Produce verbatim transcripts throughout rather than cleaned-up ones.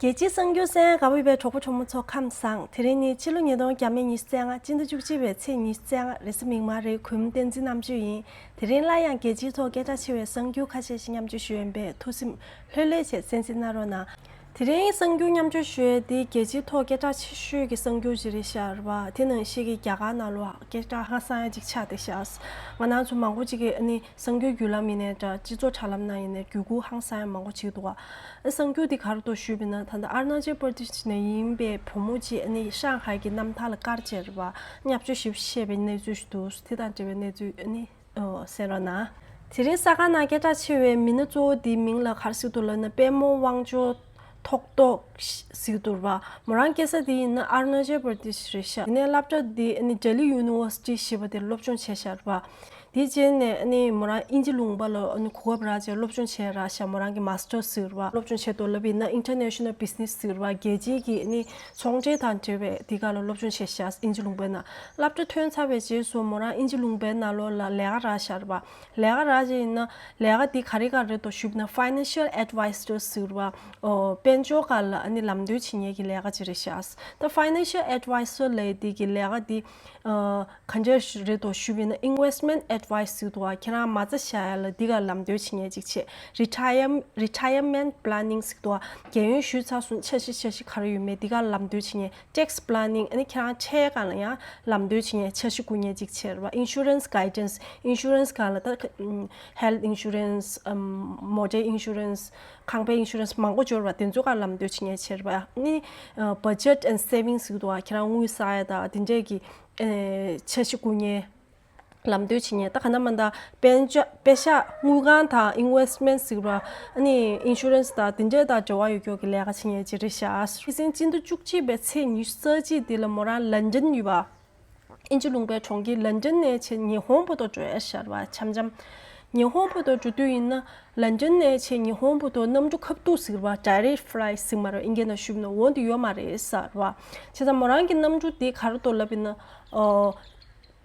རྒྱལ་སྤྱིའི་གསར་འགྱུར་གསན་ག་པར་ཡོད་པའི་གྲོགས་པོ་གྲོགས་མོ་ཚོ་ཁམས་བཟང་། དེ་རིང་ནི་ཕྱི་ལོ་ཉིས་སྟོང་བརྒྱ་མེད་ཉི་ཤུ་རྩ་ལྔ་སྤྱི་ཟླ་བཅུ་གཅིག་པའི་ཚེས་ཉི་ཤུ་རྩ་ལྔ་རེས་གཟའ་མིག་དམར་རེད། གུས་མོ་བསྟན་འཛིན་རྣམ་དཔྱོད་ཡིན། དེ་རིང་སླར་ཡང་རྒྱལ་སྤྱིའི་ཐོག་སྐད་གྲགས་ཆེ་བའི་གསར་འགྱུར་ཁ་ཤས་ཤིག་མཉམ་སྤྱོད་ཞུ་ཡིན་པས་ཐུགས་སེམས་ལྷོད་ལྷོད་བྱས་གསན་གཟིགས་གནང་རོགས་གནང་། དེ་རིང་གསར་འགྱུར་མཉམ་སྤྱོད་ཞུ་ཡས་འདི་རྒྱལ་སྤྱིའི་ཐོག་སྐད་གྲགས་ཆེ་ཤོས་ཀྱི་གསར་འགྱུར་ཅིག་རེད་ཤག་རེད་པ། དེ་ནང་བཞིན་གྱི་རྒྱ་གར་ནང་ལོགས་སྐད་གྲགས་ཧང་སང་ཡ་ཅིག་ཆགས་བསྡད་ཤག་ང་རང་ཚོ་མང་པོ་ཅིག་གིས་ཨ་ནི་གསར་འགྱུར་བརྒྱུད་ལམ་ཡིན་ནའི་འདྲ། སྤྱི་ཚོགས་དྲ་ལམ་ནང་ཡིན་ནའི་བརྒྱུད་སྐུར་ཧང་སང་ཡ་མང་པོ་བྱེད་འདུག་ག་ཨ་གསར་འགྱུར་འདི་ག་རེ་འདུག་ཞུས་པ་ཡིན་ན། ད་ལྟ་ཨ་རུ་ན་ཅལ་པར་དེ་ཤི་ནས་ཡིན་པའི་བུ་མོ་ཅིག་ཨ་ནི་ཧྲང་ཧའེ་གི་གནམ་ཐང་ལ་བཀར་བྱས་རེད་པ། བརྙས་བཅོས་ཞེ་པོ་བྱས་པའི་གནས་ཚུལ་ཞིག་འདུག་དེ་དང་འབྲེལ་བའི་གནས་ཚུལ་ཨ་ནི་ཨོ་གསན་རོགས་གནང་། དེ་རིང་གསར་ཁང་ནང་སྐད་གྲགས་ཆེ་བའི་མི་སྣ་གཙོ་བོ་དེའི་མིང་ལ་ག་རེ་ཟེར་གྱི་འདུག་ལབ་ན། དཔལ་མོ་དབང་ཕྱུག་ཐོག་ཐོག་ཟེར་གྱི་འདུག་རེད་པ། མོ་རང་སྐྱེས་ས་དེ་ཡིན་ན་ཨ་རུ་ན་ཅལ་པར་དེ་ཤི་རེད་ཤག་དེ་ནས་སློབ་གྲྭ་དེ་ཨ་ནི་ལྡི་ལི་ཡུ་ནི་ཝར་སི་ཊི་ཞེས་པ་དེར་སློབ་སྦྱོང་བྱས་ཤག་རེད་པ། དེའི་རྗེས་ནས་ཨ་ནི་མོ་རང་དབྱིན་ཇི་ལུང་པ་ལ་ཨ་ནི་གོ་སྐབས་རག་བྱས་སློབ་སྦྱོང་བྱས་རག་ཤག་མོ་རང་གི་མཱ་སི་ཊར་ཟེར་བ། སློབ་སྦྱོང་བྱེད་དུ་ལབ་ཡིན་ན་International Business ཟེར་བ། རྒྱལ་སྤྱིའི་གི་ཨ་ནི་ཚོང་འབྲེལ་དང་འབྲེལ་བའི་དེ་ག་ལ་སློབ་སྦྱོང་བྱས་ཤག་དབྱིན་ཇི་ལུང་པའི་ནང་། སློབ་གྲྭ་ཐོན་ཚར་བའི་རྗེས་སུ་མོ་རང་དབྱིན་ཇི་ལུང་པའི་ནང་ལོགས་ལ་ལས་ཀ་རག་ཤག་རེད་པ། ལས་ཀ་རག་བྱས་ཡིན་ན་ལས་ཀ་དེ་ག་རེ་ག་རེ་འདུག་ཞུས་པ་ན། Financial Advisor ཟེར་བ། ཨོ་དཔལ་འབྱོར་སྒང་ལ་ཨ་ནི་ལམ་སྟོན་བྱེད་མཁན་གྱི་ལས་ཀ་ཅིག་རེད་ཤག་ད་Financial Advisor ལབ་ཡས་དེ་གི་ལས་ཀ་དེ། ཨ་ག་འདྲ་རེད་འདུག་ཞུས་པ་ཡིན་ན། Investment Advice ཟེར་གྱི་འདུག་ག་ཁྱེད་རང་མ་རྩ་བཞག་ཡ་ལ་འདི་ག་ལམ་སྟོན་བྱེད་མཁན་ཅིག་བྱས། Retire- Retirement Planning ཟེར་གྱི་འདུག་ག་རྒན་ཡོལ་ཞུས་ཚར་སོང་། འཆར་གཞི་འཆར་གཞི་ག་རེ་ཡོད་མེད་འདི་ག་ལམ་སྟོན་བྱེད་མཁན། Tax Planning ཨ་ནི་ཁྱེད་རང་ཁྲལ་སྒང་ལ་ཡང་ལམ་སྟོན་བྱེད་མཁན། འཆར་གཞི་བསྐུར་མཁན་ཅིག་བྱས་རེད་པ། Insurance Guidance Insurance སྒང་ལ་ད་ཁ- ཨམ་Health Insurance ཨམ་Motor Insurance ཁང་པའི་Insurance མང་པོ་འབྱོར་བ་དེ་ཚོ་སྒང་ལམ་སྟོན་བྱེད་མཁན་བྱས་རེད་པ། ཨ་ནི་ཨ་Budget and Savings ཟེར་གྱི་འདུག་ག་ཁྱེད་རང་དངུལ་བསགས་ཡ་དང་དེ་འདྲས་ཀྱི་ཨེ་འཆར་གཞི་བསྐུར་མཁན། ལམ་སྟོན་བྱེད་མཁན། ད་ག་ན་མ་ད་པན་ཅ- པེ་ཤག་དངུལ་ཁང་དང་Investment ཟེར་བ། ཨ་ནི་Insurance དང་དེ་འདྲས་དང་འབྲེལ་བ་ཡོད་མཁན་གྱི་ལས་ཀ་བྱེད་མཁན་ཅིག་རེད་ཤག་ཕྱི་ཚེས་སྤྱི་ཟླ་བཅུ་གཅིག་པའི་ཚེས་ཉི་ཤུ་རྩ་གཅིག་འདི་ལ་མོ་རང་ལན་ཌན་ཡོད་པ། དབྱིན་ཇི་ལུང་པའི་གྲོང་ཁྱེར་ལན་ཌན་ནས་བྱས་ཉི་ཧོང་བར་དུ་འགྲོ་ཡ་ཤར་བ་འཆམ་འཆམ། ཉི་ཧོང་བར་དུ་འགྲོ་དུས་ཡིན་ན། ལན་ཌན་ནས་བྱས་ཉི་ཧོང་བར་དུ་གནམ་གྲུ་ཁ་ཐུག་ཟེར་བ། Direct Flight ཟེར་མ་རེད། ཨིན་སྐད་ནང་ཞུས་ན་འོ་འདི་ཡོད་མ་རེད་ཟེར་བ། བྱས་ཙང་མོ་རང་གི་གནམ་གྲུ་འདི་ག་རེ་འདུག་ལབ་ཡིན་ན། ཨོ།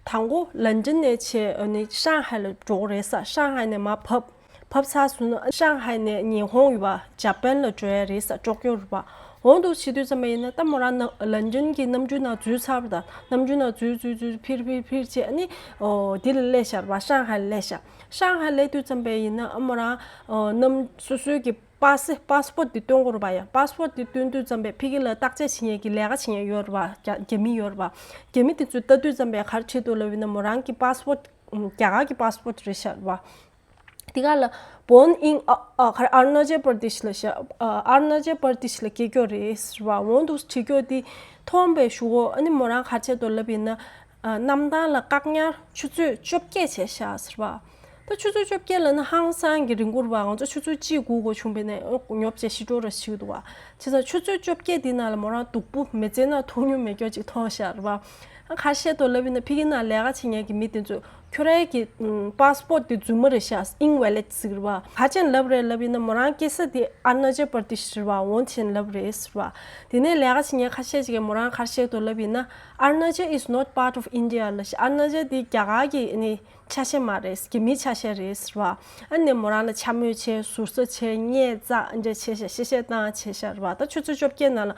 དང་པོ་ལན་ཌན་ནས་བྱས་ཨ་ནི་ཧྲང་ཧའེ་ལ་འགྲོ་གི་རེད་ཟེར། ཧྲང་ཧའེ་ནས་མར་བབས། བབས་ཚར་སོང་ན་ཧྲང་ཧའེ་ནས་ཉི་ཧོང་ཡོད་པ་ཇ་པན་ལ་འགྲོ་ཡ་རེད་ཟེར། ཀྲོ་ཀྱོ་རེད་པ། འོ་འདུག་བྱེད་དུས་ཙམ་པ་ཡིན་ན་ད་མོ་རང་ན་ལན་ཌན་གྱི་གནམ་གྲུའི་ནང་འཛུལ་ཚར་བ་དང་། གནམ་གྲུའི་ནང་འཛུལ་འཛུལ་འཛུལ་འཕུར་འཕུར་འཕུར་བྱས་ཨ་ནི་ཨོ་དེ་ལ་སླེབས་ཤག་རེད་པ། ཧྲང་ཧའེ་ལ་སླེབས་ཤག་ཧྲང་ཧའེ་སླེབས་དུས་ཙམ་པ་ཡིན་ན་ཨ་མོ་རང་ཨོ་གནམ་སོ་སོའི་གི་པ་སི- པཱ་སི་པོར་ཊི་དེ་སྟོན་དགོས་རེད་པ། ཡ་པཱ་སི་པོར་ཊི་དེ་སྟོན་དུས་ཙམ་པས་ཕ་གི་ལ་བརྟག་དཔྱད་བྱེད་མཁན་གྱི་ལས་ཀ་བྱེད་མཁན་ཡོད་རེད་པ། རྒྱ- རྒྱ་མི་ཡོད་རེད་པ། རྒྱ་མི་དེ་ཚོས་ལྟ་དུས་ཙམ་པས་ག་རེ་བྱེད་འདུག་ལབ་ཡིན་ན་མོ་རང་གི་པཱ་སི་པོར་ཊི་རྒྱ་གར་གྱི་པཱ་སི་པོར་ཊི་རེད་ཤག་རེད་པ། དེ་ག་ལ་Born in ཨ- ཨ- ག་རེ་Arunachal Pradesh ལ་ཤག་ཨ- Arunachal Pradesh ལ་སྐྱེས་ཀྱོག་རེད་ཟེར་བ། འོ་འདུག་བྱེད་ཀྱོག་དེ་མཐོང་བའི་གཞུག་གུ་ཨ་ནི་མོ་རང་ག་རེ་བྱེད་འདུག་ལབ་ཡིན་ན། ཨ་གནམ་ཐང་ལ་བཀག་ཉར་ཆུ་ཚོད་བཅོ་བརྒྱད་བྱས་ཤག་ཟེར་བ། ད་ཆུ་ཚོད་བཅོ་བརྒྱད་ལབ་ན་ཧང་སང་གི་རིང་པོ་རེད་པ། ང་ཚོ་ཆུ་ཚོད་གཅིག་སྒུག་དགོས་བྱུང་བས་ནས་ཨོ་ཉོབ་བྱས་ཤི་འགྲོ་ར་ཤི་འདུག་བ། བྱས་ཙང་ཆུ་ཚོད་བཅོ་བརྒྱད་དེ་ནང་ལ་མོ་རང་སྡུག་པོ་མི་ཚེ་ན་མཐོང་མྱོང་མེད་ཀྱོག་ཅིག་མཐོང་ཤག་རེད་པ། ཨ་ག་རེ་བཤད་འདུག་ལབ་ཡིན་ན་ཕ་གི་ནང་ལས་ཀ་བྱེད་མཁན་གྱི་མི་དེ་ཚོས་ཁྱོད་རའི་གི་པཱ་སི་པོར་ཊི་དེ་རྫུན་མ་རེད་ཤག Invalid ཟེར་བ། ག་ཅན་ལབ་རེད་ལབ་ཡིན་ན་མོ་རང་སྐྱེས་ས་དེ་Arunachal Pradesh རེད་པ། འོ་ཅན་ལབ་རེད་ཟེར་བ། དེ་ནས་ལས་ཀ་བྱེད་མཁན་ཁ་ཤས་ཅིག་གིས་མོ་རང་ག་རེ་བཤད་འདུག་ལབ་ཡིན་ན། Arunachal is not part of India ལབ་ཤག་ཨ་རུ་ན་ཅལ་དེ་རྒྱ་གར་གྱི་ཨ་ནི་ཆ་ཤས་མ་རེད། རྒྱ་མིའི་ཆ་ཤས་རེད་ཟེར་བ། ཨ་ནི་མོ་རང་ལ་འཕྱ་སྨོད་བྱས། ཟུར་ཟ་བྱས། བརྙས་བཅགས་འདྲ་བྱས་ཤག་བཤད་བཤད་སྟངས་བྱས་ཤག་རེད་པ། ད་ཆུ་ཚོད་བཅོ་བརྒྱད་ནང་ལ་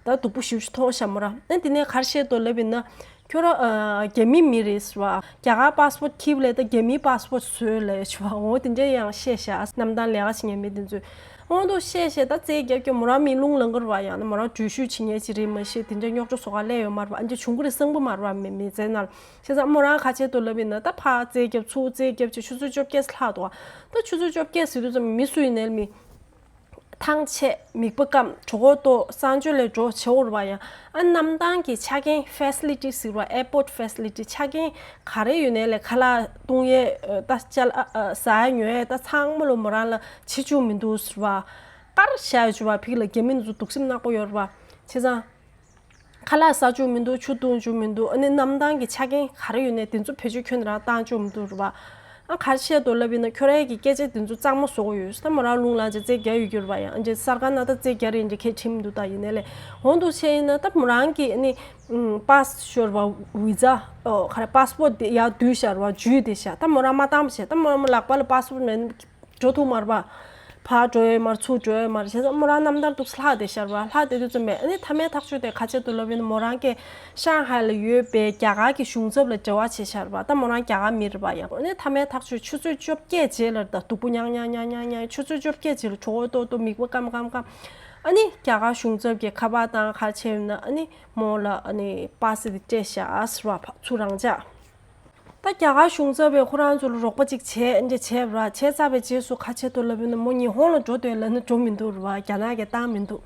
ད་སྡུག་པོ་ཞེ་པོ་ཅིག་མཐོང་ཤག་མོ་རང་། ཨ་དེ་ནས་ག་རེ་བཤད་འདུག་ལབ་ཡིན་ན། ཁྱོད་རང་ཨ་རྒྱ་མི་མི་རེད་ཟེར་བ། རྒྱ་གར་པཱ་སི་པོར་ཊི་འཁྱེར་ལས་ད་རྒྱ་མིའི་པཱ་སི་པོར་ཊི་བཟོས་ལབ་ཡོད་བ། འོ་དེ་འདྲ་ཡང་བཤད་ཤག་གནམ་ཐང་ལས་ཀ་བྱེད་མཁན་མི་དེ་ཚོས། འོ་འདུག་བཤད་བཤད་ད་རྩོད་རྒྱབ་རྒྱབ་མོ་རང་མི་རླུང་ལངས་ཀྱི་རེད་པ། ཡང་ན་མོ་རང་འགྲུལ་བཞུད་བྱེད་མཁན་ཅིག་རེད་མ་གཞི་དེ་འདྲ་རྙོག་དྲ་བཟོ་ག་སླེབས་ཡོད་མ་རེད་པ། ཨ་འདྲ་བྱུང་གི་རེད་བསམ་གི་མ་རེད་པ། མི་མི་ཚེ་ནང་། བྱས་ཙང་མོ་རང་ག་རེ་བྱེད་འདུག་ལབ་ཡིན་ན་ད་ཕར་རྩོད་རྒྱབ་ཚུར་རྩོད་རྒྱབ་བྱས་ཆུ་ཚོད་བཅོ་བརྒྱད་ལྷག་འདུག་ད་ཆུ་ཚོད་བཅོ་བརྒྱད་ཟེར་དུས་ཙམ་མི་སུ་ཡིན་ནའི་མི་ཐང་ཆད། མིད་པ་སྐམ། གྲོད་ཁོག་ལྟོགས། གསང་སྤྱོད་ལས་འགྲོ་བྱེད་འོར་བ་ཡང་། ཨ་གནམ་ཐང་གི་ཆ་རྐྱེན་facility ཟེར་བ། airport facility ཆ་རྐྱེན་ག་རེ་ཡོད་ནའི་ལས་ཁ་ལག་བཏུང་ཡས་ད་ཅ་ལག་ཟ་ཡས་ཉོ་ཡས་ད་ཚང་མ་ལོ་མོ་རང་ལ་བྱེད་བཅུག་མི་འདུག་ཟེར་བ། ཀར་བཞག་ཡོད་བ། ཕ་གི་ལ་རྒྱ་མི་འདི་ཚོ་གདུག་སེམས་ནག་པོ་ཡོད་རེད་བ། བྱས་ཙང་། ཁ་ལག་ཟ་བཅུག་མི་འདུག་ཆུ་འཐུང་བཅུག་མི་འདུག་ཨ་ནི་གནམ་ཐང་གི་ཆ་རྐྱེན་ག་རེ་ཡོད་ནའི་དེ་ཚོ་བེད་སྤྱོད་ཁྱོན་ནས་རང་བཏང་བཅུག་མི་འདུག་རེད་བ། ཨ་ག་རེ་བཤད་འདུག་ལབ་ཡིན་ན་ཁྱོད་རའི་གི་སྐད་ཆ་དེ་ཚོ་གཙང་མ་བཟོ་གི་ཡོད། ད་མོ་རང་རླུང་ལངས་བྱས་རྩོད་རྒྱག་ཡོད་རྒྱུ་རེད་བ། ཡང་ཨ་འདྲས་གསར་ཁང་ནང་ད་རྩོད་རྒྱག་རེད་འདྲས་ཁས་ཁྲིམས་འདུག་ད་ཡིན་ནའི་ལས་འོང་འདུག་བྱས་ཡིན་ན་ད་མོ་རང་གི་ཨ་ནི་པཱ་སི་ཤོར་བ། བི་ཛ་ཨོ་ག་རེ་པཱ་སི་པོར་ཊི་དེ་ཡར་བསྡུས་བཞག་རེད་བ། འཇུས་བསྡད་བཞག་ད་མོ་རང་མ་བཏང་བ་བྱས། ད་མོ་རང་མོ་ལག་པ་ལ་པཱ་སི་པོར་ཊི་མེད་ན་འགྲོ་ཐུབ་མ་རེད་བ། ཕར་འགྲོ་ཡོད་མ་རེད། ཚུར་འགྲོ་ཡོད་མ་རེད། བྱས་ཙང་མོ་རང་རྣམ་ཐར་འདུག་ལྷག་བསྡད་ཤག་རེད་བ། ལྷག་བསྡད་དུས་ཙམ་པས་ཨ་ནི་མཐའ་མའི་ཐག་གཅོད་དེ་ག་བྱས་འདུག་ལབ་ཡིན་ན། མོ་རང་གིས་ཤང་ཧའེ་ལ་ཡོད་པའི་རྒྱ་གར་གྱི་གཞུང་ཚབ་ལ་འབྲེལ་བ་བྱས་ཤག་རེད་བ། ད་མོ་རང་རྒྱ་གར་མི་རེད་བ། ཡང་ཨ་ནི་མཐའ་མའི་ཐག་གཅོད་ཆུ་ཚོད་བཅོ་བརྒྱད་རྗེས་ལ། ད་སྡུག་པོ་མྱངས་མྱངས་མྱངས་མྱངས་མྱངས། ཆུ་ཚོད་བཅོ་བརྒྱད་རྗེས་ལ་གྲོད་ཁོག་ལྟོགས་ལྟོགས། མིད་པ་སྐམ་སྐམ་སྐམ། ཨ་ནི་རྒྱ་གར་གཞུང་ཚབ་ཀྱིས་ཁ་པར་བཏང་། ག་རེ་བྱས་ཡིན་ན། ཨ་ནི་མོ་ལ་ཨ་ནི་པ་སེ་དེ་སྤྲད་ཤག་ཟེར་བ། ཚུར་རང་འཇགས། ད་རྒྱ་གར་གཞུང་ཚབ་པས་ཁོ་རང་ཚོ་ལ་རོགས་པ་ཅིག་བྱས། འདི་བྱས་པ་ར། བྱས་ཚར་བའི་རྗེས་སུ་ག་བྱས་འདུག་ལབ་ཡིན་ན། མོ་ཉི་ཧོང་ལ་འགྲོ་འདོད་ལབ་ན་འགྲོ་མི་འདུག་ར་བ། རྒྱ་ནག་གིས་བཏང་མི་འདུག་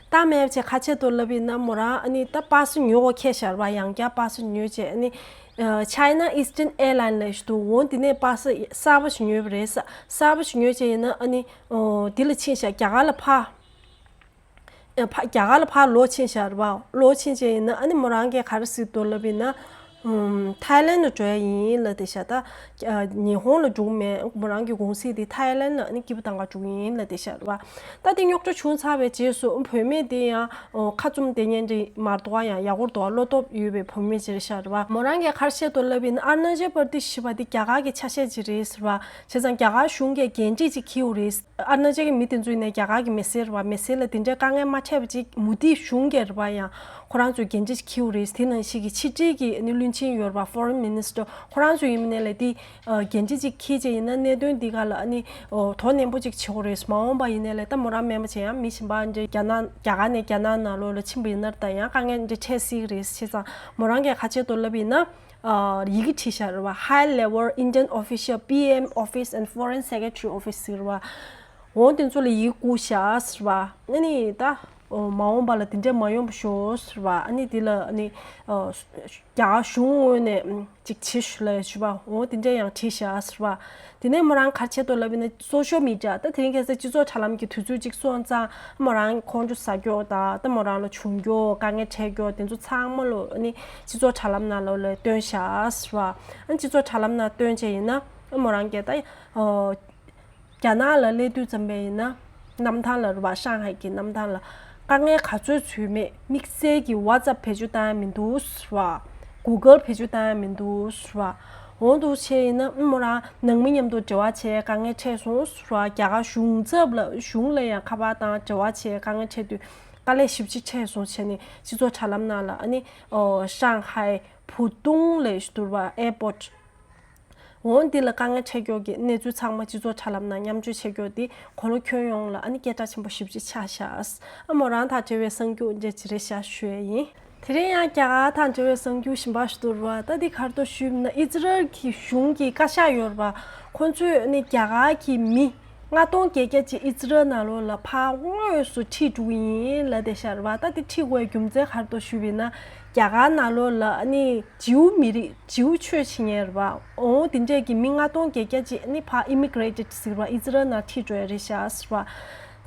བཏང་མེད་བྱས་ག་བྱས་འདུག་ལབ་ཡིན་ན། མོ་རང་ཨ་ནི་ད་པ་སེ་ཉོ་དགོས་ཁེལ་ཤག་ར་བ། ཡང་བསྐྱར་པ་སེ་ཉོས་བྱས། ཨ་ནི་ཨ་China Eastern Airline ལབ་ཞིག་འདུག་འོ་འདི་ནས་པ་སེ་གསར་པ་ཞིག་ཉོས་པ་རེད། གསར་པ་ཞིག་ཉོས་བྱས་ཡིན་ན། ཨ་ནི་འོ་འདི་ལ་ཕྱིན་ཤག་རྒྱ་གར་ལ་ཕར། ཨ་ཕ་རྒྱ་གར་ལ་ཕར་ལོག་ཕྱིན་ཤག་རེད་བ། ལོག་ཕྱིན་བྱས་ཡིན་ན། ཨ་ནི་མོ་རང་གིས་ག་རེ་ཟེར་འདུག་ལབ་ཡིན་ན། ཨམ། ཐའི་ལན་ལ་འགྲོ་ཡ་ཡིན་ལབ་བསྡད་ཤག་ད་ཨ་ཉི་ཧོང་ལ་འགྲོ་གི་མེད། མོ་རང་གི་གུང་སེང་དེ་ཐའི་ལན་ལ་ཨ་ནི་སྐྱིད་པོ་བཏང་ག་འགྲོ་གི་ཡིན་ལབ་བསྡད་ཤག་རེད་བ། ད་དེ་རྙོག་དྲ་བྱུང་ཚར་བའི་རྗེས་སུ་བུད་མེད་དེ་ཡང་ཨོ་ཁ་བཙུམ་བསྡད་མཁན་དེ་མ་རེད་འདུག་ག་ཡང་ཡག་པོ་རེད་འདུག་ག་བློ་སྟོབས་ཡོད་པའི་བུད་མེད་ཅིག་རེད་ཤག་རེད་བ། མོ་རང་གིས་ག་རེ་བཤད་འདུག་ལབ་ཡིན་ན། ཨ་རུ་ན་ཅལ་པར་དེ་ཤི་བ་དེ་རྒྱ་གར་གྱི་ཆ་ཤས་ཅིག་རེད་ཟེར་བ། བྱས་ཙང་རྒྱ་གར་གཞུང་གིས་འགན་འཁྲི་ཅིག་འཁྱེར་ཡོད་རེད། ཨ་རུ་ན་ཅལ་གྱི་མི་དེ་ཚོ་ཡིན་ནའི་རྒྱ་གར་གྱི་མི་སེར་རེད་བ། མི་སེར་ལ་དེ་འདྲའི་དཀའ་ངལ་མ་འཕྲད་པ་ཅིག་མུ་མཐུད་གཞུང་གིས་རེད་བ། ཡང་ཁོ་རང་ཚོས་འགན་འཁྲི་ཅིག་འཁྱེར་ཡོད་རེད། དེ་ནང་བཞིན་གྱི་ཕྱི་འབྲེལ་གྱི་ཨ་ནི་བློན་ཆེན་ཡོད་རེད་བ། Foreign Minister། ཁོ་རང་ཚོ་ཡིན་ནའི་ལ་དེ་ཨ་འགན་འཁྲི་ཅིག་འཁྱེར་བྱས་ཡིན་ན། གནད་དོན་འདི་ག་ལ་ཨ་ནི་ཨོ་དོ་ནན་པོ་ཅིག་བྱེད་དགོས་རེད། མ་འོངས་པ་ཡིན་ནའི་ལ་ད་མོ་རང་མེད་པ་བྱས་ཡང་མི་གཞན་པ་འདྲ་རྒྱ་ནག་རྒྱ་གར་ནས་རྒྱ་ནག་ནང་ལོགས་ལ་ཕྱིན་པ་ཡིན་ན། ད་ཡང་དཀའ་ངལ་འདྲ་འཕྲད་སྲིད་ཀྱི་རེད། བྱས་ཙང་མོ་རང་གིས་ག་བྱས་འདུག་ལབ་ཡིན་ན། ཨ་ཡི་གེ་བྲིས་ཤག་རེད་བ། High Level Indian Official P M Office and Foreign Secretary Office ཟེར་བ། འོ་དེ་ཚོ་ལ་ཡི་གེ་བསྐུར་ཤག་ཟེར་བ། ཨ་ནི་ད་ཨོ་མ་འོངས་པ་ལ་དེ་འདྲ་མ་ཡོང་བ་ཤོག་ཟེར་བ། ཨ་ནི་དེ་ལ་ཨ་ནི་ཨོ་རྒྱ་གར་གཞུང་ངོས་ནས་ཅིག་བྱེད་ཤོག་ལབ་ཞུ་བ། འོ་དེ་འདྲ་ཡང་བྲིས་ཤག་ཟེར་བ། དེ་ནས་མོ་རང་ག་རེ་བྱས་འདུག་ལབ་ཡིན་ན། སོ་ཤལ་མི་ཌི་ཡ། ད་དེ་རིང་ཁ་སང་སྤྱི་ཚོགས་དྲ་ལམ་གྱི་དུས་ཚོད་ཅིག་སོང་ཙང་། མོ་རང་ཁོང་ཁྲོ་ཟ་རྒྱུ་དང་། ད་མོ་རང་ལ་བྱུང་རྒྱུ་དཀའ་ངལ་འཕྲད་རྒྱུ་དེ་ཚོ་ཚང་མ་ལོ་ཨ་ནི་སྤྱི་ཚོགས་དྲ་ལམ་ནང་ལོ་ལ་བཏོན་ཤག་ཟེར་བ། ཨ་ནི་སྤྱི་ཚོགས་དྲ་ལམ་ནང་བཏོན་བྱས་ཡིན་ན། ཨ་མོ་རང་གིས་ད་ཨོ་རྒྱ་ནག་ལ་སླེབས་དུས་ཙམ་པས་ཡིན་ན། གནམ་ཐང་ལ་རེད་བ། ཤང་ཧའེ་གི་གནམ་ཐང་ལ་དཀའ་ངལ་ག་ཚོད་ཚུད་མེད། དམིགས་བསལ་གྱི་WhatsApp་བེད་སྤྱོད་བཏང་ཡ་མི་འདུག་ཟེར་བ། Google་བེད་སྤྱོད་བཏང་ཡ་མི་འདུག་ཟེར་བ། འོ་འདུག་བྱས་ཡིན་ན་མོ་རང་ནང་མི་མཉམ་དུ་འབྲེལ་བ་བྱས་དཀའ་ངལ་འཕྲད་སོང་ཟེར་བ། རྒྱ་གར་གཞུང་ཚབ་ལ་གཞུང་ལ་ཡང་ཁ་པར་བཏང་། འབྲེལ་བ་བྱས་དཀའ་ངལ་འཕྲད་དུས་དཀའ་ལས་ཞེ་པོ་ཅིག་འཕྲད་སོང་བྱས་ནས་སྤྱི་ཚོགས་དྲ་ལམ་ནང་ལ་ཨ་ནི་ཨོ་ཤང་ཧའེ་ཕུ་ཏུང་ལབ་ཞིག་འདུག་རེད་བ། ཨེར་པོར་ཊི། འོ་འདི་ལ་དཀའ་ངལ་འཕྲད་རྒྱུ་གི་གནས་ཚུལ་ཚང་མ་སྤྱི་ཚོགས་དྲ་ལམ་ནང་མཉམ་སྤྱོད་བྱེད་རྒྱུ་འདི་གོ་ལ་ཁྱོན་ཡོངས་ལ་ཨ་ནི་སྐད་གྲགས་ཆེན་པོ་ཞེ་པོ་ཅིག་ཆགས་ཤག་ཨ་མོ་རང་དང་འབྲེལ་བའི་གསར་འགྱུར་འདི་ཅིག་རེད་ཤག་ཞུ་ཡས་ཡིན། དེ་རིང་ཡང་རྒྱ་གར་དང་འབྲེལ་བའི་གསར་འགྱུར་གཞན་པ་ཞིག་འདུག་རེད་བ། ད་འདི་ག་རེ་འདུག་ཞུས་ན། ཨི་ཛི་རལ་གྱི་གཞུང་གི་བཀའ་ཤག་ཡོད་རེད་བ། ཁོང་ཚོས་ཨ་ནི་རྒྱ་གར་གྱི་མི་ལྔ་སྟོང་བརྒྱད་བརྒྱ་ཅིག་ཨི་ཛི་རལ་ནང་ལོགས་ལ་ཕར་དངོས་སུ་ཁྲིད་འགྲོ་གི་ཡིན་ལབ་བསྡད་ཤག་རེད་བ། ད་འདི་ཁྲིད་དགོས་རྒྱུ་མཚན་ག་རེ་འདུག་ཞུས་པ་ཡིན་ན། རྒྱ་གར་ནང་ལོགས་ལ་ཨ་ནི་ཇིའུ་མི་རིགས། ཇིའུ་ཆོས་བྱེད་མཁན་རེད་བ། འོ་དེ་འདྲས་ཀྱི་མི་ལྔ་སྟོང་བརྒྱད་བརྒྱ་ཅིག་ཨ་ནི་ཕར་ཨི་མི་གྷི་རེ་ཊེཌ་ཟེར་བ། ཨི་ཛི་རལ་ནང་ཁྲིད་འགྲོ་ཡ་རེད་ཤག་ཟེར་བ།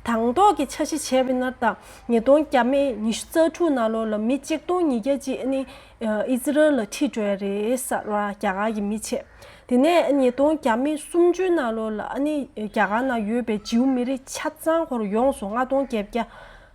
དང་ཐོག་གི་འཆར་གཞི་བྱས་པ་ཡིན་ན། ད་ཉིས་སྟོང་བརྒྱ་མེད་ཉི་ཤུ་རྩ་དྲུག་ནང་ལོགས་ལ་མི་གཅིག་སྟོང་ཉིས་བརྒྱ་ཅིག་ཨ་ནི་ཨི་ཛི་རལ་ལ་ཁྲིད་འགྲོ་ཡ་རེད་ཟེར་བ། རྒྱ་གར་གྱི་མི་བྱས། དེ་ནས་ཉིས་སྟོང་བརྒྱ་མེད་སུམ་ཅུ་ནང་ལོགས་ལ་ཨ་ནི་རྒྱ་གར་ནང་ཡོད་པའི་ཇིའུ་མི་རིགས་ཆ་ཚང་ཁོ་རང་ཡོངས་སུ་ལྔ་སྟོང་བརྒྱད་བརྒྱ་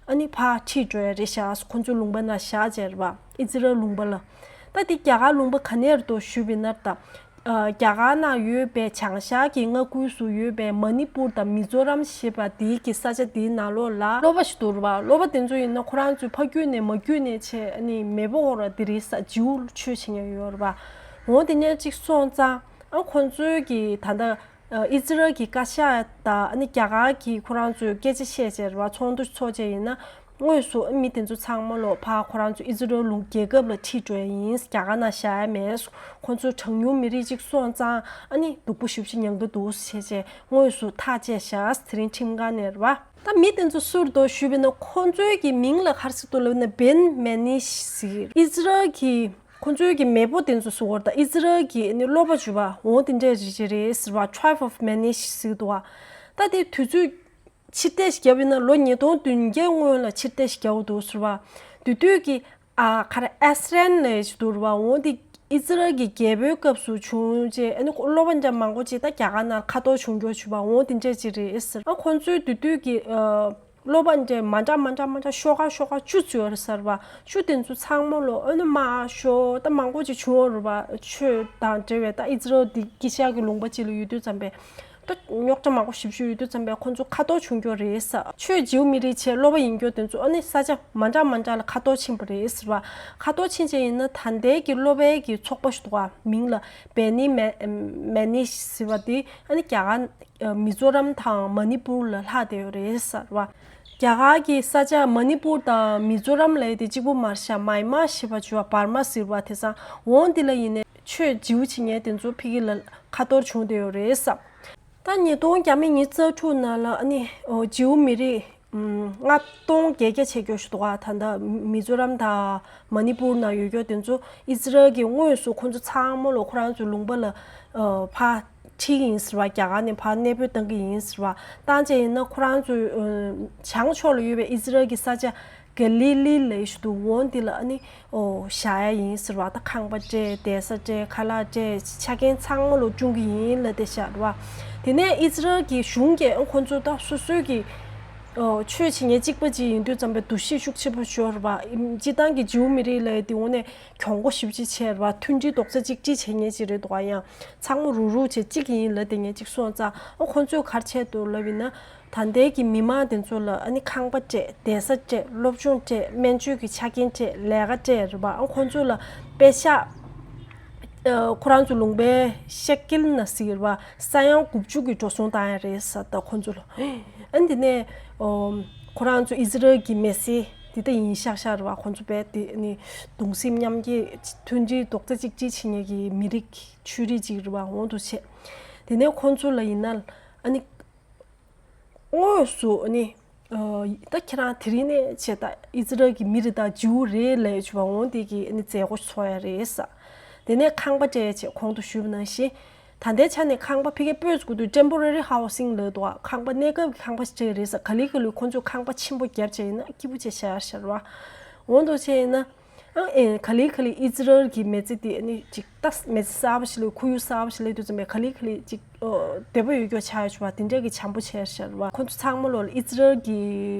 ཨ་ནི་ཕར་ཁྲིད་འགྲོ་ཡ་རེད་ཤག་ཁོ་ཚོའི་ལུང་པ་ནང་བཞག་བྱས་རེད་བ། ཨི་ཛི་རལ་ལུང་པ་ལ། ད་དེ་རྒྱ་གར་ལུང་པ་ག་ནས་རེད་འདུག་ཞུས་པ་ཡིན་ན། ད་ཨ་རྒྱ་གར་ནང་ཡོད་པའི་བྱང་ཤར་གྱི་མངའ་ཁུལ་སུ་ཡོད་པའི་མ་ནི་པུར་དང་མི་ཛོ་རམ་ཞེས་པ་དེའི་གི་ས་ཆ་དེའི་ནང་ལོགས་ལ་སློབ་པ་ཞིག་འདུག་རེད་བ། སློབ་པ་དེ་ཚོ་ཡིན་ན་ཁོ་རང་ཚོས་ཕ་རྒྱུད་ནས་མ་རྒྱུད་ནས་བྱས་ཨ་ནི་མེས་པོ་ཧོར་བ་དེ་རེད་ས། ཇིའུ་ཆོས་བྱེད་མཁན་ཡོད་རེད་བ། འོ་དེ་ནས་ཅིག་སོང་ཙང་ཨ་ཁོང་ཚོའི་གི་ད་ལྟ་ཨ་ཨི་ཛི་རལ་གྱི་བཀའ་ཤག་དང་ཨ་ནི་རྒྱ་གར་གྱི་ཁོ་རང་ཚོས་སྐད་ཆ་བཤད་བྱས་རེད་བ། ཚོགས་འདུ་ཚོགས་བྱས་ཡིན་ན། དངོས་སུ་མི་དེ་ཚོ་ཚང་མ་ལོ་ཕར་ཁོ་རང་ཚོ་ཨི་ཛི་རལ་ལུང་རྒྱལ་ཁབ་ལ་ཁྲིད་འགྲོ་ཡ་ཡིན། རྒྱ་གར་ནང་བཞག་ཡ་མེད། ཁོ་ཚོ་གྲངས་ཉུང་མི་རིགས་ཅིག་སོང་ཙང་ཨ་ནི་སྡུག་པོ་ཞེ་པོ་ཅིག་མྱང་གི་འདུག་ཟེར་བྱས་དངོས་སུ་ཐག་བཅད་བཞག་དེ་རིང་ཁྲིམས་ཁང་ནས་རེད་བ། ད་མི་དེ་ཚོ་སུ་རེད་འདུག་ཞུས་པ་ཡིན་ན། ཁོ་ཚོའི་གི་མིང་ལ་ག་རེ་ཟེར་འདུག་ལབ་ན། བེན་མེ་ནིཤ་ཟེར། ཨི་ཛི་རལ་གྱི་ཁོ་ཚོའི་གི་མེས་པོ་དེ་ཚོ་ཟེར་བ་རེད། ད་ཨི་ཛི་རལ་གྱི་ཨ་ནི་སློབ་པ་བྱས་པ་འོ་དེ་འདྲས་རེད་ཅེས་རེད་ཟེར་བ། Tribe of Manish ཟེར་འདུག་བ། ད་དེ་དུས་ཚོད་ཕྱིར་བལྟས་ཤིག་བརྒྱབ་ཡིན་ན། ལོ་ཉིས་སྟོང་བདུན་བརྒྱའི་སྔོན་ལ་ཕྱིར་བལྟས་ཤིག་བརྒྱབ་འདུག་ཟེར་བ། དེ་དུས་ཀྱི་ཨ་ག་རེ་ཨེ་སི་རན་ལབ་ཞིག་འདུག་རེད་བ། འོ་དེ་ཨི་ཛི་རལ་གྱི་རྒྱལ་པོའི་སྐབས་སུ་བྱུང་རྗེས་ཨ་ནི་སློབ་པ་འདྲ་མང་པོ་ཅིག་ད་རྒྱ་གར་ནང་ཁ་ཐོར་བྱུང་རྒྱུ་བྱས་པ་འོ་དེ་འདྲས་ཅིག་རེད་ཟེར། ཨ་ཁོང་ཚོའི་དེ་དུས་ཀྱི་ཨ་སློབ་པ་འདྲ་མི་འདྲ་མི་འདྲ་མི་འདྲ་ཤོག་ཁ་ཤོག་ཁ་བཅུ་ཙམ་ཡོད་རེད་ཟེར་བ། བཅུ་དེ་ཚོ་ཚང་མ་ལོ་ཨ་ནི་དམར་ཤོག་ད་མང་པོ་ཅིག་བྱུང་ཡོད་རེད་བ། ཆོས་དང་འབྲེལ་བའི་ད་ཨི་ཛི་རལ་འདི་དཀྱིལ་ཤར་གྱི་ལུང་པ་ཅིག་ལ་ཡོད་དུས་ཙམ་པས། ད་ རྙོག་དྲ་མང་པོ་ཞིབ་ཞིབ་ཡོད་དུས་ཙམ་པས་ཁོང་ཚོ་ཁ་ཐོར་བྱུང་རྒྱུ་རེད་ས། ཆོས་བྱེའུ་མི་རིགས་བྱས་སློབ་པ་ཡིན་རྒྱུ་དེ་ཚོ་ཨ་ནི་ས་ཆ་མ་འདྲ་མ་འདྲ་ལ་ཁ་ཐོར་ཕྱིན་པ་རེད་ཟེར་བ། ཁ་ཐོར་ཕྱིན་བྱས་ཡིན་ན་ད་ལྟའི་གི་སློབ་པའི་གི་ཚོགས་པ་ཞིག་འདུག་ག་མིང་ལ་བེ་ནི་མེ་མེ་ནི་ཟེར་བ་དེ་ཨ་ནི་རྒྱ་གར་མི་ཛོ་རམ་དང་མ་ནི་པུར་ལ་ལྷག་བསྡད་ཡོད་རེད་ཟེར་བ། རྒྱ་གར་གྱི་ས་ཆ་མ་ནི་པུར་དང་མི་ཛོ་རམ་ལབ་ཡས་དེ་གཅིག་པུ་མ་རེད་ཤག་མཱ་ཡན་མར་ཞེས་པ་བརྗོད་པ་བར་མ་ཟེར་བ་དེ་སང་འོང་འདི་ལ་ཡིན་ནའི་ཆོས་བྱེའུ་བྱེད་མཁན་དེ་ཚོ་ཕ་གི་ལ་ཁ་ཐོར་བྱུང་བསྡད་ཡོད་རེད་ས། ད་ཉིས་སྟོང་བརྒྱ་མེད་ཉི་ཤུ་རྩ་དྲུག་ནང་ལ་ཨ་ནི་ཨོ་བྱེའུ་མི་རིགས་ཨམ་ལྔ་སྟོང་བརྒྱད་བརྒྱ་བྱེད་རྒྱུ་ཞིག་འདུག་ག་ད་ལྟ་མི་ཛོ་རམ་དང་མ་ནི་པུར་ནང་ཡོད་རྒྱུ་དེ་ཚོ་ཨི་ཟི་རལ་གྱིས་དངོས་སུ་ཁོ་ཚོ་ཚང་མ་ལོ་ཁོ་རང་ཚོའི་ལུང་པ་ལ་ཨ་ཕར་ཁྲིད་ཀྱི་ཡིན་ཟེར་བ། རྒྱ་གར་ནས་ཕར་གནས་སྤོས་བཏང་གི་ཡིན་ཟེར་བ། བཏང་བྱས་ཡིན་ན་ཁོ་རང་ཚོའི་ཨ་བྱང་ཕྱོགས་ལ་ཡོད་པའི་ཨི་ཟི་རལ་གྱི་ས་ཆ་ག་ལི་ལི་ལབ་ཞིག་འདུག་འོ་འདི་ལ་ཨ་ནི་ཨོ་བཞག་ཡ་ཡིན་ཟེར་བ། ད་ཁང་པ་སྤྲད། བསྡད་ས་སྤྲད། ཁ་ལག་སྤྲད། ཆ་རྐྱེན་ཚང་མ་ལོ་སྐྲུན་གྱི་ཡིན་ལབ་བསྡད་ཤག་རེད་བ། དེ་ནས་ཨི་ཟི་རལ་གྱི་གཞུང་གིས་ཨ་ཁོ་ཚོ་ད་སོ་སོའི་གི་ཨོ་ཆོས་བྱེད་མཁན་གཅིག་པ་གཅིག་ཡིན་དུས་ཙམ་པའི་འདུ་ཤེས་ཤུགས་ཆེན་པོ་ཤོར་བ། སྤྱིར་བཏང་གི་ཇིའུ་མི་རིགས་ལབ་ཡ་དེ་དངོས་གནས་གྱོང་པོ་ཞེ་པོ་ཅིག་ཆགས་རེད་བ། མཐུན་སྒྲིལ་རྡོག་རྩ་གཅིག་སྒྲིལ་བྱེད་མཁན་ཅིག་རེད་འདུག་ག་ཡང་ཚང་མ་རུག་རུག་བྱས་གཅིག་ཡིན་ལབ་བསྡད་མཁན་ཅིག་སོང་ཙང་ཨ་ཁོ་ཚོས་ག་རེ་བྱས་འདུག་ལབ་ཡིན་ན། ད་ལྟའི་གི་མི་མང་དེ་ཚོ་ལ་ཨ་ནི་ཁང་པ་སྤྲད། བསྡད་ས་སྤྲད། སློབ་སྦྱོང་སྤྲད། སྨན་བཅོས་ཀྱི་ཆ་རྐྱེན་སྤྲད། ལས་ཀ་སྤྲད་རེད་བ། ཨ་ཁོ་ཚོ་ལ་པེ་ཤག་ཨ་ཁོ་རང་ཚོ་ལུང་པའི་ཤེ་ཀིལ་ན་ཟེར་བ་ས་ཡ་དགུ་བཅུ་གི་འགྲོ་སོང་བཏང་ཡ་རེད་ས། ད་ཁོ་ཚོ་ལ་ཨ་ནི་དེ་ནས་ཨོ་ཁོ་རང་ཚོ་ཨི་ཟི་རལ་གྱི་མི་སེར་དེ་ལྟ་ཡིན་ཤག་ཤག་རེད་བ། ཁོ་ཚོ་དཔེ་དེ་ནི་གདུང་སེམས་མཉམ་སྐྱེད། མཐུན་སྒྲིལ་རྡོག་རྩ་གཅིག་སྒྲིལ་བྱེད་མཁན་གྱི་མི་རིགས་ཆོས་རིགས་ཅིག་རེད་བ། འོང་དུ་བྱས། དེ་ནས་ཁོ་ཚོ་ལ་ཡིན་ན་ཨ་ནི། དངོས་སུ་ནི། ཨ་ད་ཁྱེད་རང་དེ་རིང་ནས་བྱས་ད་ཨི་ཟི་རལ་གྱི་མི་རེད། ད་ཇིའུ་རེད་ལབ་ཡ་བྱུང་བ། འོང་དེ་གི་ནི་མཛད་སྒོ་ཚོགས་ཡ་རེད་ས། དེ་ནས་ཁང་པ་སྤྲད་བྱས་གོང་དུ་ཞུས་པ་ནང་བཞིན། ད་ལྟའི་ཆ་ནས་ཁང་པ་ཕ་གིར་སྤོས་ཚུགས་དུས་temporary housing ལབ་འདུག་ཁང་པ་གནས་སྐབས་ཀྱི་ཁང་པ་ཞིག་སྤྲད་རེད་ས། ག་ལེ་ག་ལེ་ཁོ་ཚོས་ཁང་པ་ཆེན་པོ་བརྒྱབ་བྱས་ཡིན་ན་སྐྱིད་པོ་བྱས་བཞག་ཤར་བ། འོང་དུ་བྱས་ཡིན་ན། ཨ་ཨེ་ག་ལེ་ག་ལེ་ཨི་ཛི་རལ་གྱི་མི་ཚེ་དེ་ནི་ཅིག་ད་མི་ཚེ་གསར་པ་ཞིག་ལ་ཁོར་ཡུག་གསར་པ་ཞིག་ལ་དུས་ཙམ་པའི་ག་ལེ་ག་ལེ་ཅིག་ཨོ་བདེ་པོ་ཡོད་རྒྱུ་ཆགས་ཡོད་ཆུ་བ་དེ་འདྲ་གི་བྱམས་པོ་བྱས་ཤར་བ། ཁོ་ཚོ་ཚང་མ་ལོ་ལ་ཨི་ཛི་རལ་གྱི་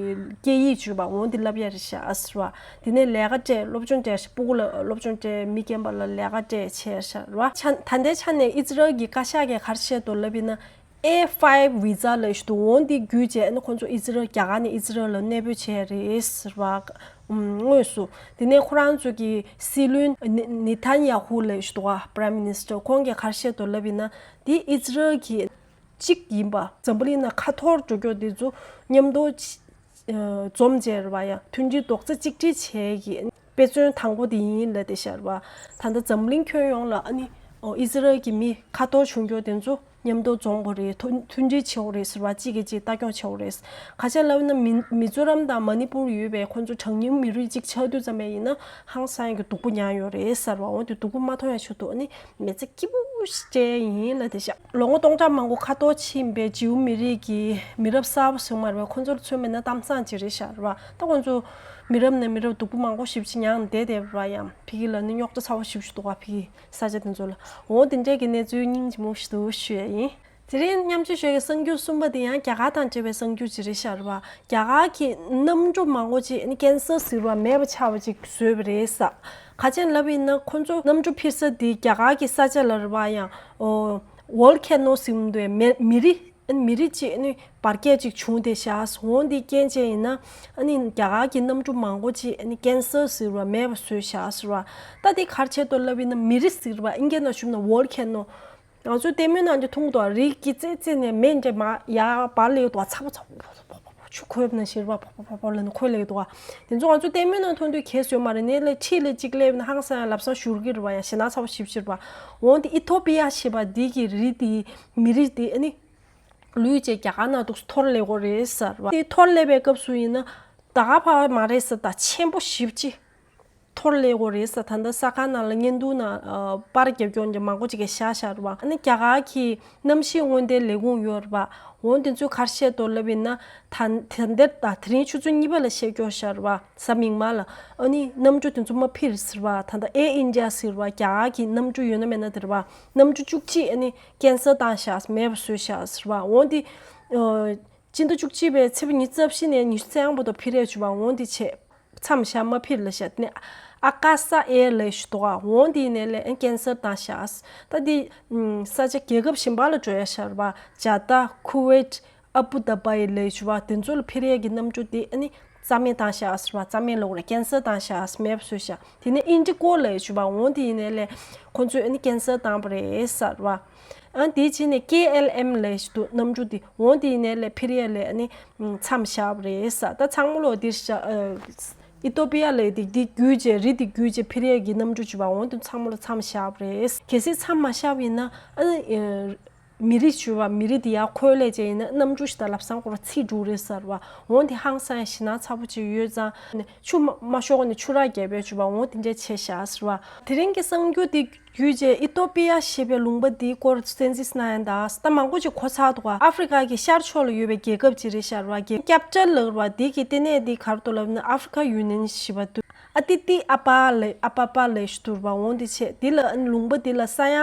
སྐད་ཡིག་བརྗོད་པ་འོང་དེ་ལབ་ཡ་རེད་ཤག་ཨ་ཟེར་བ། དེ་ནས་ལས་ཀ་སྤྲད། སློབ་སྦྱོང་སྤྲད་ཤག་སྤུ་གུ་ལ་སློབ་སྦྱོང་སྤྲད། མི་རྒན་པ་ལ་ལས་ཀ་སྤྲད་བྱས་ཤར་བ། ཆ་ད་ལྟའི་ཆ་ནས་ཨི་ཛི་རལ་གྱི་བཀའ་ཤག་གིས་ག་རེ་བཤད་འདུག་ལབ་ཡིན་ན། ཨེ་ཕའིབ་ཝི་ཛ་ལབ་ཞིག་འདུག་འོང་འདི་བརྒྱུད་བྱས་ཨ་ནི་ཁོང་ཚོ་ཨི་ཛི་རལ་རྒྱ་གར་ནས་ཨི་ཛི་རལ་ལ་གནས་སྤོས་བྱས་རེད་ཟེར་བ། ཨུམ་དངོས་སུ་དེ་ནས་ཁོ་རང་ཚོ་གི་སྲིད་བློན་ནེ་ནེ་ཐན་ཡ་ཧུ་ལབ་ཞིག་འདུག་ག Prime Minister ཁོང་གིས་ག་རེ་བཤད་འདུག་ལབ་ཡིན་ན། འདི་ཨི་ཛི་རལ་གྱི་གཅིག་ཡིན་པ། འཛམ་བུ་གླིང་ནང་ཁ་འཐོར་འགྲོ་རྒྱུ་འདི་ཚོ་མཉམ་དུ་འཛོམས་བྱས་རེད་བ། ཡ་མཐུན་སྒྲིལ་རྡོག་རྩ་གཅིག་སྒྲིལ་བྱས་ཀྱི་དཔེ་མཚོན་དང་པོ་དེ་ཡིན་ལབ་དེ་ཤར་བ། ད་ལྟ་འཛམ་གླིང་ཁྱོན་ཡོངས་ལ་ཨ་ནི་ཨོ་ཨི་ཛི་རལ་གྱི་མི་ཁ་འཐོར་བྱུང་རྒྱུ་དེ་ཚོ་མཉམ་དུ་འཛོམས་དགོས་རེད། མཐུན་མཐུན་སྒྲིལ་བྱེད་དགོས་རེད་ཟེར་བ། གཅིག་གིས་གཅིག་ལྟ་སྐྱོང་བྱེད་དགོས་རེད། ག་ཅན་ལབ་ན་མི་མི་ཛོ་རམ་དང་མ་ནི་པུར་ཡོད་པའི་ཁོང་ཚོ་གྲངས་ཉུང་མི་རིགས་གཅིག་ཆགས་དུས་ཙམ་པ་ཡིན་ན་ཧང་སང་གི་སྡུག་པོ་མྱངས་ཡོད་རེད་ཟེར་བ། འོ་དེ་སྡུག་པོ་མ་མཐོང་ཡ་ཆེད་དུ་ཨ་ནི་མི་ཚེ་སྐྱིད་པོ་ཞིག་སྤྲད་ཡིན་ལབ་དེ་ཤག་ལོ་ངོ་སྟོང་ཕྲག་མང་པོ་ཁ་འཐོར་ཕྱིན་པའི་ཇིའུ་མི་རིགས་ཀྱི་མི་རབས་གསར་པ་ཟེར་མ་རེད་བ། ཁོང་ཚོར་མཚོན་པ་ན་གཏམ་བཟང་ཅིག་རེད་ཤག་རེད་བ། ད་ཁོང་ཚོ་མི་རབས་ནས་མི་རབས་སྡུག་པོ་མང་པོ་ཞེ་པོ་ཅིག་མྱངས་བསྡད་བསྡད་པ་ཡང་ཕ་གི་ལ་ནི་རྙོག་དྲ་ཚ་བོ་ཞེ་པོ་ཞིག་འདུག་ག་ཕ་གི་ས་ཆ་དེ་ཚོ་ལ། འོ་དེ་འདྲས་ཀྱི་གནས་ཚུལ་སྙིང་རྗེ་མོ་ཞིག་འདུག་ཞུ་ཡ་ཡིན། དེ་རིང་མཉམ་སྤྱོད་ཞུ་ཡ་གི་གསར་འགྱུར་གསུམ་པ་དེ་ཡང་རྒྱ་གར་དང་འབྲེལ་བའི་གསར་འགྱུར་ཅིག་རེད་ཤག་རེད་བ། རྒྱ་གར་གྱི་གནམ་གྲུ་མང་པོ་ཅིག་ནི་ཀན་སར་ཟེར་བ་མེད་པ་ཆགས་པ་ཅིག་བཟོས་པ་རེད་ས། ག་ཅན་ལབ་ཡིན་ན་ཁོ་ཚོ་གནམ་གྲུ་འཕུར་ས་དེ་རྒྱ་གར་གྱི་ས་ཆ་ལ་རེད་བ། ཡང་ཨོ་ཝོལ་ཁེ་ནོ་ཟེར་འདུག་མེ་མེ་རི་ཨ་ནི་མེ་རི་ཅིག་ཨ་ནི་འབར་གས་ཅིག་བྱུང་བསྡད་ཤག་འོ་འདི་རྐྱེན་བྱས་ཡིན་ན་ཨ་ནི་རྒྱ་གར་གྱི་གནམ་གྲུ་མང་པོ་ཅིག་ཨ་ནི་ཀན་སར་ཟེར་བ་མེད་པ་བཟོས་ཤག་ཟེར་བ། ད་འདི་ག་རེ་བྱས་འདུག་ལབ་ཡིན་ན་མེ་རི་ཟེར་བ་ཨིན་སྐད་ནང་ཞུས་ན་ཝོལ་ཁེ་ནོ། ང་ཚོའི་ལྟད་མོའི་ནང་དུ་མཐོང་གི་འདུག་རི་གི་རྩེ་རྩེ་ནས་མེ་འདྲ་མར་ཡར་འབར་སླེབས་འདུག་ཚ་པོ་ཚ་པོ་ཕོ་ཕོ་ཕོ་ཕོ་ཆུ་ཁོལ་ནང་བཞིན་ར་ཕོ་ཕོ་ཕོ་ཕོ་ལ་ནི་ཁོལ་སླེབས་འདུག་དེ་ཚོ་ང་ཚོའི་ལྟད་མོའི་ནང་མཐོང་དུས་གལ་སྲིད་མ་རེད་ནས་ལས་འཁྲིས་ལས་གཅིག་སླེབས་ན་ཧང་སང་ཡང་ལབ་སང་བཞུར་གི་རེད་བ། ཡང་ཞེད་སྣང་ཚ་པོ་ཞེ་པོ་ཅིག་རེད་བ། འོན་ཏེ་ཨི་ཐོ་པི་ཡ་ཞེས་པ་འདི་གི་རི་དེ་མི་རི་དེ་ཨ་ནི་ལུས་བཅས་རྒྱ་གར་ནང་འདུག་འཐོར་སླེབས་དགོས་རེད་ཟེར་བ། དེ་འཐོར་སླེབས་པའི་སྐབས་སུ་ཡིན་ན་ད་ག་བ་མ་རེད་ཟེར། ད་ཆེན་པོ་ཞེ་པོ་ཅིག་འཐོར་སླེབས་དགོས་རེད་ཟེར། ད་ལྟ་གསར་ཁང་ནང་ལ་བརྙན་ཐུང་ནང་ཨ་པར་རྒྱབ་སྐྱོར་འདི་མང་པོ་ཅིག་གིས་བཞག་བཞག་རེད་བ། ཨ་ནི་རྒྱ་གར་གྱི་གནམ་གཤིས་སྔོན་བརྡའི་ལས་ཁུངས་ཡོད་རེད་བ། འོ་དེ་ཚོས་ག་རེ་བཤད་འདུག་ལབ་ཡིན་ན། ད་ད་འདིར་ད་དེ་རིང་ཆུ་ཚོད་གཉིས་པ་ལ་བཤད་རྒྱུ་བཞག་རེད་བ། གཟའ་མིག་དམར་ལ་ཨ་ནི་གནམ་གྲུ་དེ་ཚོ་མ་འཕུར་ཟེར་བ། ད་ལྟ་ཨེར་ཨིན་ཌི་ཡ་ཟེར་བ་རྒྱ་གར་གྱི་གནམ་གྲུ་ཡོད་ན་མེད་ན་དེ་རེད་བ། གནམ་གྲུ་བཅུ་གཅིག་ཨ་ནི་ཀན་སལ་བཏང་བཞག་མེད་པ་བཟོས་བཞག་ཟེར་བ། འོ་དེ་ཨ་སྤྱི་ཟླ་བཅུ་གཅིག་པའི་ཚེས་པ་ཉི་ཤུ་རྩ་བཞི་ནས་ཉི་ཤུ་རྩ་ལྔ་བར་དུ་འཕུར་ཡས་བྱུང་བ། འོ་དེ་བྱས། མཚམས་བཞག་མ་ཕིར་ལ་བཞག་དེ་ནས་ཨ་ཀ་ས་ཨེར་ལས་ཞུ་དོ་ཨ་འོང་དེ་ནས་ལས་ཨན་ཀན་སར་བཏང་བཞག་ད་དེ་ས་ཆ་རྒྱལ་ཁབ་གཞན་པ་ལ་འགྲོ་ཡ་ཤར་བ་ཇ་ཏ་ཁུ་ཝེད་ཨ་བུ་དཱ་བའི་ལས་ཞུ་བ་དེ་ཚོ་ལ་ཕིར་ཡ་གི་རྣམ་འགྱུར་དེ་ཨ་ནི་རྩ་མེད་བཏང་བཞག་ཟེར་བ་རྩ་མེད་ལོག་རེད་ཀན་སར་བཏང་བཞག་མེད་པ་བཟོས་བཞག་དེ་ནས་ཨིན་ཌི་ཀོ་ལས་ཞུ་བ་འོང་དེ་ཡིན་ནས་ལས་ཁོ་ཚོས་ཨ་ནི་ཀན་སར་བཏང་བ་རེད་ཟེར་བ། ཨ་དེའི་རྗེས་ནས་ཀེ་ཨེལ་ཨེམ་ལས་ཞུ་དུ་རྣམ་འགྱུར་དེ་འོང་དེ་ཡིན་ནས་ལས་ཕིར་ཡ་ལས་ཨ་ནི་མཚམས་བཞག་པ་རེད་ཟེར་ད་ཚང་མ་ལོག་འདིར་བཞག་ཨི་ཏོ་པི་ཡ་ལས་དེ་དེ་བརྒྱུད་རྗེས་རི་དེ་བརྒྱུད་རྗེས་ཕིར་ཡ་གི་རྣམ་འགྱུར་ཞུ་བ་འོང་དེ་ཚང་མ་ལོག་མཚམས་བཞག་པ་རེད། གལ་སྲིད་མཚམས་མ་བཞག་པ་ཡིན་ན་ཨ་ནི། མི་རིགས་ཞུ་བ་མི་རིགས་དེ་ཡར་འཁོད་ལས་བྱས་ཡིན་ན་རྣམ་འགྱུར་ཞིག་དང་ལབ་སང་སྐོར་ཚིག་འབྲུ་རེད་ཟེར་བ་འོང་དེ་ཧང་སང་ཞི་ན་ཚ་པོ་ཅིག་ཡོད་ཙང་ཆུ་མ་མ་ཤོག་ནས་ཆུ་རགས་རྒྱབ་པའི་ཞུ་བ་འོང་དེ་འདྲས་བྱས་བཞག་ཟེར་བ། དེ་རིང་གི་གསར་འགྱུར་དེ་བརྒྱུད་རྗེས་ཨི་ཏོ་པི་ཡ་ཞེས་པའི་ལུང་པ་དེའི་སྐོར་གསན་གཟིགས་གནང་ཡ་ད་ད་མང་པོ་ཅིག་གོ་ཚར་འདུག་ཨ་ཧྥེ་རི་ཁ་གི་ཤར་ཕྱོགས་ལ་ཡོད་པའི་རྒྱལ་ཁབ་ཅིག་རེད་ཤར་བ་རྒྱལ་ཁབ་ཀེབ་ཊལ་ལ་ཡོད་པ་དེ་གི་ལྟེ་གནས་དེ་ག་རེ་འདུག་ལབ་ན་ཨ་ཧྥེ་རི་ཁ་ཡུ་ནན་ཞེས་པ་འདུག་ཨ་ཏི་ཏི་ཨ་པ་ལེ་ཨ་པ་པ་ལེ་ཞུ་དུར་བ་འོང་དེ་ཆེ་དེ་ལ་ལུང་པ་དེ་ལ་ས་ཡ་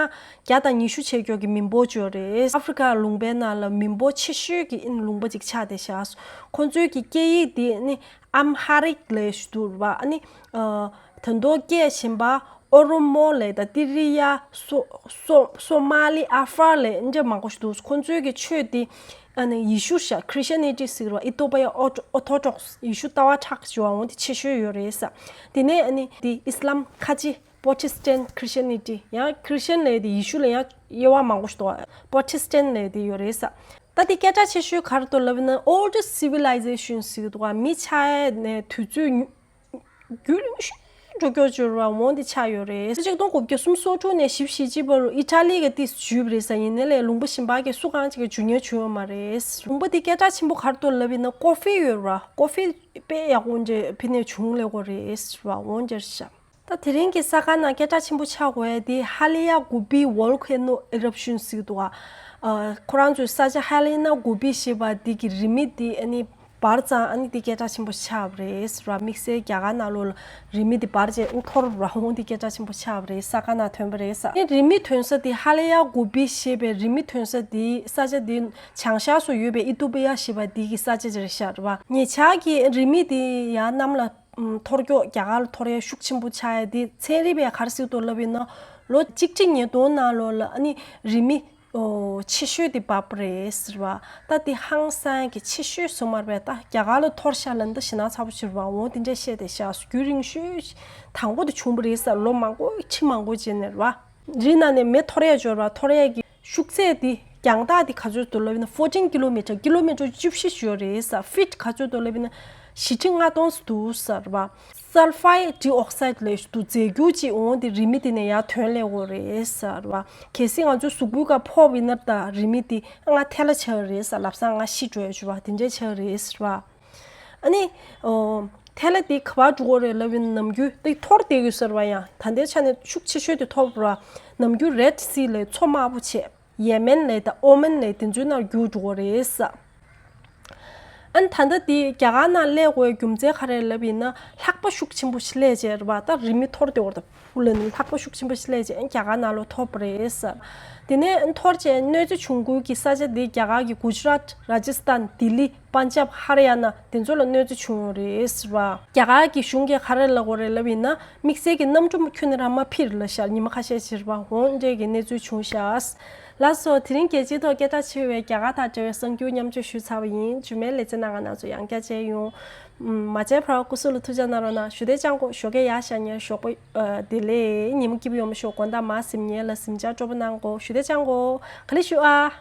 བརྒྱ་དང་ཉི་ཤུ་ཆེ་མགྱོགས་ཀྱི་མི་འབོར་ཅོ་རེད། ཨ་ཧྥེ་རི་ཁ་ལུང་པའི་ནང་ལ་མི་འབོར་ཆེ་ཤོས་ཀྱི་ཨིན་ལུང་པ་ཅིག་ཆགས་བསྡད་ཤག་ཁོ་ཚོའི་གི་སྐད་ཡིག་དེ་ནི་ཨམ་ཧ་རིག་ལེ་ཞུ་དུར་བ་ཨ་ནི་ད་མདོ་སྐད་གཞན་པ་ཨོ་རོ་མོ་ལེ་དང་ཏི་རི་ཡ་སོ་སོ་སོ་མ་ལི་ཨ་ཧྥ་ལེ་འདྲ་མང་པོ་ཞིག་འདུག་ཁོ་ཚོའི་གི་ཆོས་དེ། ཨ་ནི་ཡེ་ཤུ་ཤ་ཁྲི་ཤ་ནི་ཏི་ཟེར་བ་ཨི་ཏོ་པ་ཡ་ཨོ་ཨོ་ཐོ་ཏོག་སི་ཡེ་ཤུ་ལྟ་བ་ཁྲག་ཞུ་བ་འོང་དེ་ཆེ་ཤོས་ཡོད་རེད་ས། དེ་ནས་ཨ་ནི་དེ་ཨི་སི་ལམ་ཁ་ཆེ་པོ་ཊི་སི་ཊན་ཁྲི་ཤ་ནི་ཏི་ཡང་ཁྲི་ཤན་ལས་དེ་ཡེ་ཤུ་ལ་ཡང་དབྱེ་བ་མང་པོ་ཞིག་འདུག་པོ་ཊི་སི་ཊན་ལས་དེ་ཡོད་རེད་ས། ད་དེ་སྐད་གྲགས་ཆེ་ཤོས་ག་རེ་འདུག་ལབ་ན་oldest civilization ཟེར་གི་འདུག་བ་མི་ཆགས་ནས་དུས་ཚོད་རྒྱུན་རིང་ཤོས་འགྲོ་སྐྱོད་འབྱོར་བ་འོང་དེ་ཆགས་ཡོད་རེད། ཆིག་སྟོང་དགུ་བརྒྱ་སུམ་ཅུ་སོ་དྲུག་ནས་བཞི་བཅུ་ཞེ་གཅིག་བར་ཨི་ཊ་ལི་གི་ཏིས་བརྒྱུད་པ་རེད་ས་ཡིན་ནའི་ལས་ལུང་པ་གཞན་པ་གི་སུ་གང་ཅིག་གི་འཇུ་ཉེ་བྱུང་ཡོད་མ་རེད། ལུང་པ་དེ་སྐད་གྲགས་ཆེན་པོ་ག་རེ་འདུག་ལབ་ཡིན་ན་ཀོ་ཧྥེ་ཡོད་ར་ཀོ་ཧྥེ་དཔེ་ཡག་པོ་འདྲ་ཕི་ནས་བྱུང་ལས་གོ་རེད་ར་འོང་འདྲ་ཤག་ད་དེ་རིང་གི་ས་ཁ་ནང་སྐད་གྲགས་ཆེན་པོ་ཆགས་དགོས་ཡ་དེ་ཧ་ལི་ཡ་གུ་པི་ཝོལ་ཁེ་ནོ་ཨི་རབ་ཤུན་ཟེར་གི་འདུག་ཨ། ཁོ་རང་ཚོའི་ས་ཆ་ཧ་ལི་ན་གུ་པི་ཞེས་པ་དེ་གི་རི་མི་དེ་ཨ་ནི་འབར་ཙང་ཨ་ནི་དེ་སྐད་གྲགས་ཆེན་པོ་ཆགས་པ་རེད་ཟེར་བ། དམིགས་བསལ་རྒྱ་གར་ནང་ལོགས་ལ་རི་མི་དེ་འབར་རྗེས་ཨུ་འཐོར་ར་འོང་དེ་སྐད་གྲགས་ཆེན་པོ་ཆགས་པ་རེད། ས་ཁ་ནང་ཐོན་པ་རེད་ས། ཨེ་རི་མི་ཐོན་ས་དེ་ཧ་ལི་ཡ་གུ་པི་ཞེས་པའི་རི་མི་ཐོན་ས་དེ་ས་ཆ་དེ་བྱང་ཤར་སུ་ཡོད་པའི་ཨི་ཏུ་པི་ཡ་ཞེས་པ་དེ་གི་ས་ཆ་ཅིག་རེད་ཤག་རེད་བ། ཉེ་ཆར་གྱི་རི་མི་དེ་ཡར་གནམ་ལ་འཐོར་སྐྱོད་རྒྱ་གར་ལ་འཐོར་ཡ་ཤུགས་ཆེན་པོ་ཆགས་ཡ་དེ་ཚན་རིག་པས་ག་རེ་ཟེར་འདུག་ལབ་ཡིན་ན་ལོ་གཅིག་ཁྲི་ཉིས་སྟོང་ནང་ལོགས་ལ་ཨ་ནི་རི་མི་ཨོ་ཆེ་ཤོས་དེ་བབས་པ་རེད་ཟེར་བ། ད་དེ་ཧང་སང་གི་ཆེ་ཤོས་སུ་མར་བས་ད་རྒྱ་གར་ལ་འཐོར་ཤག་ལ་འདི་ཞེ་ན་ཚ་པོ་ཕྱིར་བ་འོང་དེ་འདྲས་བཤད་དེ་ཤག་རྒྱུན་རིང་ཤོས་དང་པོ་དེ་བྱུང་བ་རེད་ཟེར། ལོ་མང་པོ་ཁྲི་མང་པོ་རྗེས་ནས་རེད་བ། རི་ནང་ནས་མེ་འཐོར་ཡ་འབྱོར་བ་འཐོར་ཡ་གི་ཤུགས་ཚད་དེ་རྒྱང་ཐག་དེ་ག་ཚོད་འདུག་ལབ་ཡིན་ན་fourteen kilometer ཀི་ལོ་མི་ཊར་བཅུ་བཞི་ཡོད་རེད་ཟེར། ཕིཊ་ག་ཚོད་འདུག་ལབ་ཡིན་ན་བཞི་ཁྲི་ལྔ་སྟོང་འདུག་ཟེར་བ། སལ་ཕའི་ཌི་ཨོག་སའིཌ་ལབ་ཞིག་འདུག་རྫས་འགྱུར་ཅིག་འོང་དེ་རི་མི་དེ་ནས་ཡར་ཐོན་སླེབས་ཡོད་རེད་ཟེར་བ། གལ་སྲིད་ང་ཚོའི་གཟུགས་པོའི་ཁ་ཕོག་པ་ཡིན་ན་ད་རི་མི་དེ་ང་ཐལ་ལ་ཆགས་རེད་ཟེར། ལབ་སང་ང་ཤི་འགྲོ་ཡ་ཞུ་བ་དེ་འདྲས་ཆགས་རེད་ཟེར་བ། ཨ་ནི། ཨོ། ཐལ་ལ་དེ་ག་པར་འགྲོ་གི་རེད་ལབ་ཡིན་ན་ནམ་རྒྱུན་དེ་འཐོར་བསྡད་ཡོད་ཟེར་བ་ཡང་ད་ལྟའི་ཆ་ནས་ཤུགས་ཆེ་ཤོས་དེ་འཐོར་བ་ནམ་རྒྱུན་རེད་སི་ལས་མཚོ་དམར་པོ་བྱས་ཡེ་མེན་ལས་དང་ཨོ་མན་ལས་དེ་ཚོའི་ནང་རྒྱུག་འགྲོ་གི་རེད་ཟེར། ཨ་ནི་ད་ལྟ་དེ་རྒྱ་གར་ནང་སླེབས་དགོས་རྒྱུ་མཚན་ག་རེ་ལབ་ཡིན་ན་ལྷགས་པ་ཤུགས་ཆེན་པོ་ཞིག་སླེབས་བྱས་རེད་བ། ད་རི་མི་འཐོར་བསྡད་ཡོད་རེད། ལ་ནི་ལྷགས་པ་ཤུགས་ཆེན་པོ་ཞིག་སླེབས་རྗེས་རྒྱ་གར་ནང་ལོགས་ཐོབ་པ་རེད་ཟེར། དེ་ནས་འཐོར་རྗེས་གནོད་འཚེ་བྱུང་ཁུལ་གྱི་ས་ཆ་འདི་རྒྱ་གར་གྱི་གུ་ཇི་རཱཏ། རཱ་ཇི་སི་ཐན། ལྡི་ལི། པན་ཇབ། ཧ་རི་ཡ་ན་དེ་ཚོ་ལ་གནོད་འཚེ་བྱུང་ཡོད་རེད་ཟེར་བ། རྒྱ་གར་གྱི་གཞུང་གིས་ག་རེ་ལབ་དགོས་རེད་ལབ་ཡིན་ན་དམིགས་བསལ་གྱི་གནམ་གྲུ་ཁྱོན་ནས་རང་མ་ཕིར་ལ་ཤར་ཉི་མ་ཁ་ཤས་ཕྱིར་བ་འོང་འདྲས་ཀྱི་གནས་ཚུལ་བྱུང་ཤག་ལགས་སོ། དེ་རིང་རྒྱལ་སྤྱིའི་ཐོག་སྐད་གྲགས་ཆེ་བའི་རྒྱ་གར་དང་འབྲེལ་བའི་གསར་འགྱུར་མཉམ་སྤྱོད་ཞུས་ཚར་བ་ཡིན། རྗེས་མའི་ལེ་ཚན་ནང་ང་རང་ཚོ་ཡང་བསྐྱར་མཇལ་ཡོང་། མ་བྱན་ཕ་ར་སྐུ་གཟུགས་ལ་ཐུགས་ཅག་གནང་རོགས་གནང་། ཞུ་བདེ་ཅང་གོ་ཞོགས་ཀས་ཡར་ཤར་ཉེར་ཞོགས་པ་བདེ་ལེགས། ཉིན་མོ་སྐྱིད་པོ་ཡོང་མ་ཤོག་དགོང་དག་མ་གཟིམ་ཉེ་ལ་གཟིམ་ཅག་སྤྲོ་པོ་གནང་གོ་ཞུ་བདེ་ཅང་གོ་ག་ལེ་ཞུ་ཨ།